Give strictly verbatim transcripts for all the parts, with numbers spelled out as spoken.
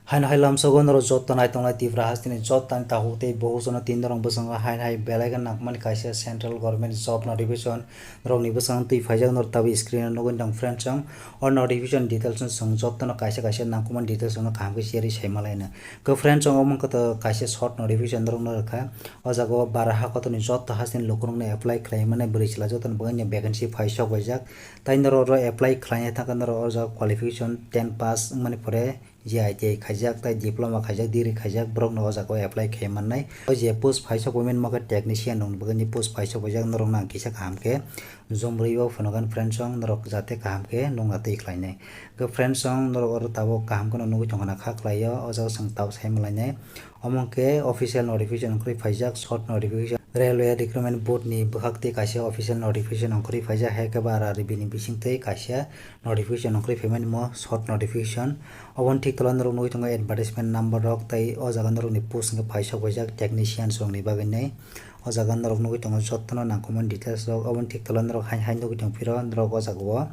Haino hai lamsogo norok joto nai tongnai Tripura hasteni joto ni takhuk tei bohuk jono tin norok bwskango haino hai belai khe nangmani kaisa central government job notification norokni bwskango twi phaijak norok tabuk screen o nugwi tong friends chwng o notification details no chwng joto no kaisa kaisa nangkukmani details no kaham khe share sai malaino. Khe friends chwng omo wngkha to kaisa short notification norok no rwkha o jaga o bara ha kotor ni joto hasteni lukurok no apply khlai mani bwrwi chwla joto ni bagwi no vacancy phai sok baijak. Tai norok oro apply khlaina thangkhe norok o jaga qualification ten pass wngmani pore je I T I khaijak tai diploma khaijak degree khaijak borok no o jaga o apply khai mannai. O je post phai sok women mokhe technician rok ni bagwi ni post phai sok wijak norok no ang kisa kaham khe jumrwi o phunugan friend song norok jate kaham khe nung atwi khlainai. Khe friend song norok oro tabuk kaham kheno nugwi tongkha na kha khlai o o jaga chwng tabuk sai malainai. Omo khe official notification wngkhorwi phaijak short notification railway recruitment board ni bwkhak tei kaisa official notification wngkhorwi phaijak hai khe ba R R B ni bising tei kaisa notification wngkhorwi phaimani mo short notification. Oboni thik tola norok nugwi tongo advertisement number rok tei o jaga norok ni post hwnkhe phai sok wijak technician rok ni bagwi nai. O jaga norok nugwi tongo jotono nangkukmani details rok oboni thik tola norok hai hai nugwi tongphiro norok o jaga o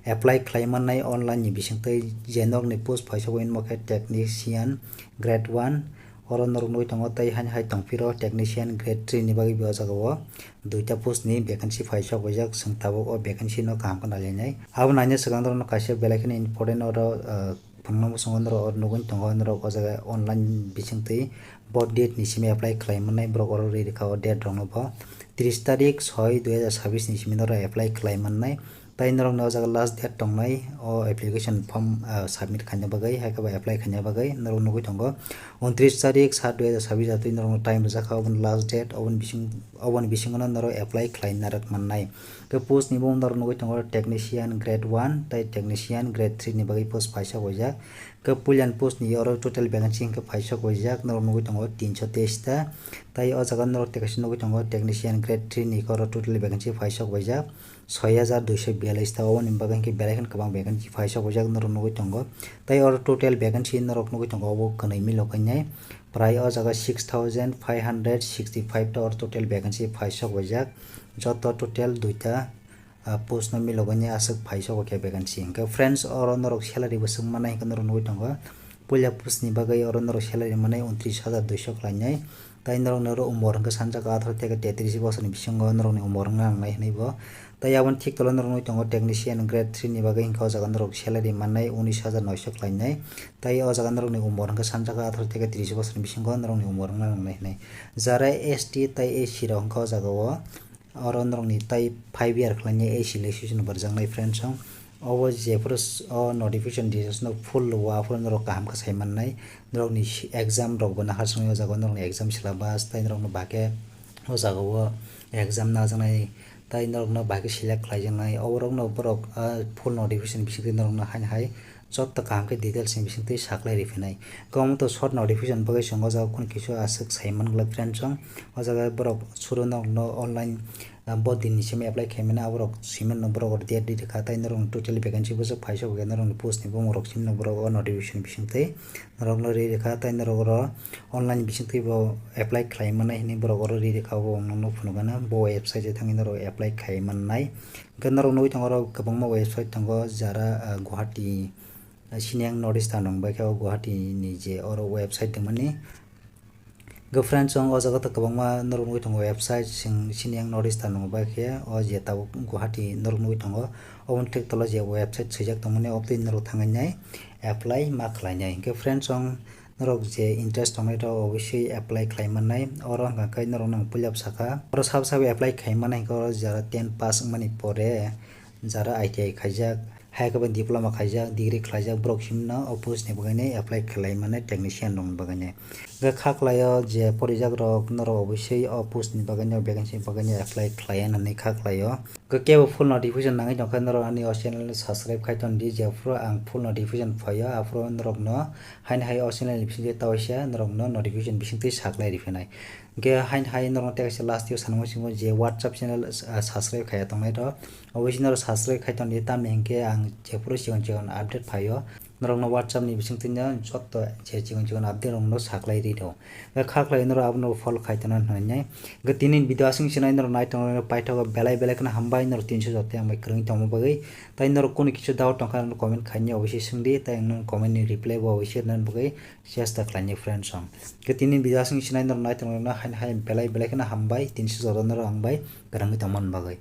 apply khlai mannai online ni bising tei je norok ni post phai sok wi mokhe technician grade one. Oro norok nugwi tongo tei haino hai tongphiro technician grade three ni bagwi bo o jaga o duita post ni vacancy phai sok wijak chwng tabuk o vacancy no kaham khe nailainai. Abo naina swkang norok no kaisa belai kheno important oro, ah, phunukna bwskango norok oro nugwi tongo norok o jaga online bising twi bo date ni simi apply khlai mannai borok oro ri rwkha o date rok no bo tris tarik soi dui hajar sabis ni simi norok apply khlai mannai. Tai norokni o jaga last date tongnai o application form, ah, submit khaina bagwi, hai khe bo apply khaina bagwi norok nugwi tongo. Untris tarik sat dui hajar sabis atwi norokno time rijak kha, oboni last date, oboni bising, oboni bisingono norok apply khlai narwk mannai. Khe post ni bumung norok nugwi tongo technician grade one tai technician grade three ni bagwi post paisa waijak. Khe puilani post ni oro total vacancy hwnkhe paisa waijak, norok nugwi tongo tinso teis ta. Tai o jaga norok tei kaisa nugwi tongo technician grade three ni oro total vacancy paisa waijak. Soi hajar duiso biyalish ta, oboni bagwi hwnkhe belai kheno kwbang vacancy paisa waijak norok nugwi tongo. Tai oro total vacancy norok nugwi tongo obo kwnwi milok hinwi prai o jaga six thousand five hundred sixty five ta oro total vacancy paisa waijak. Joto total duita, ah, post no milok hinwi aswk paisa waikha vacancy. Hwnkhe friends oro norok salary bo swng mannai hwnkhe norok nugwi tongo. Puila post ni bagwi oro norok salary mannai untris hajar duiso khlainai. Tai norokni oro umor hwnkhe sanjak atharo theke tetris bosorni bisingo norokni umor wngna nangnai hinwi bo. Tai aboni thik tolo norokni tongo technician grade three ni bagwi hwnkhe o jaga norok salary mannai unis hajar noisho khlainai. Tai o jaga norokni umor hwnkhe sanjak atharo theke tris bosorni bisingo norokni umor wngna nangnai hinwi. Jara S T tai A C rok hwnkhe o jaga o oro norokni tai five year khlainai A C legislation bo rwjaknai friends song. Obo jephuru s-, o notification details no full rwo, aphuru norok kaham khe sai mannai. Norokni si-, exam rokbo nahar songwi o jaga o norokni exam syllabus, tai norokno bahai khe o jaga o exam najaknai, tai norokno bahai khe select khlaijaknai. Oborokno borok, ah, full notification bisingtwi norokno haino hai joto kaham khe details ni bisingtwi saklai riphinai. Khe omo to short notification bagwi chwng o jaga o kunu kisa aswk sai man glak friends song. O jaga borok suru norokno online, ah, bo din ni simi apply khaimani aborok simi no borok oro date ri rwkha, tai norok total vacancy bwswk paisa hwnkhe norokni post ni bumung rok simi no borok o notification bisingtwi norokno ri rwkha, tai norok oro online bisingtwi bo apply khlai mannai hinwi borok oro ri rwkha, obo ang nokno phunukgana bo website o thangwi norok apply khai mannai. Hwnkhe norok nugwi tongo oro kwbangma website tongo jara, ah, Guwahati, ah, sini ang North Eastern rok bai khe o Guwahati ni je oro website tongmani. Hwnkhe friends, chwng o jaga o kwbangma norok nugwi tongo website, chwng sini ang North Eastern rok bai khe o je tabuk Guwahati norok nugwi tongo. Oboni thik tolo je website swijak tongmani, obotwi norok thangwi nai apply ma khlainai. Hwnkhe friends, chwng norok je interest tongnai rok obviously apply khlai mannai. Oro hwnkha khe norok no ang puila sakha, oro sabo sabo apply khai mannai hwnkhe oro jara ten pass wngmani pore jara I T I khaijak, hai khe bo diploma khaijak, degree khlaijak, borok simi no o post ni bagwi ni apply khlai mannai technician rok ni bagwi ni. Hwnkhe kha khlai o je porijak rok norok obviously o post ni bagwi ni, o vacancy ni bagwi ni apply khlai ya hinwi kha khlai o. Hwnkhe kebo full notification nangwi tongkha norok ani o channel no subscribe khai ton di, jephuru ang full notification phaio aphuru norok no haino hai o channel ni bisingtwi taoisa norok no notification bisingtwi saklai riphinai. Hwnkhe haino hai norok no tei kaisa last o sanma simo je WhatsApp channel, ah, subscribe khaiya tongnai rok, obviously norok subscribe khai ton di, tamni hwnkhe ang jephuru chikon chikon update phaio. norokno WhatsApp ni bisingtwi no jotto je chikon chikon update rokno saklai ri rw. Hwnkhe kha khlai norok abono follow khai tongna hwnwi. Hwnkhe tini video aswk se nai norok nai tongna paithago, belai belai kheno hambai norok tinso jotto ang bai kwrwngwi tongma bagwi. Tai norok kunu kisa doubt tongkha norok comment khaini obviously swngdi, tai ang norok comment ni reply bo obviously rwna bagwi chesta khlaini friends song. Hwnkhe tini video aswk se nai norok nai tongna haino hai belai belai kheno hambai tinso jotto norok ang bai kwrwngwi tongmani bagwi.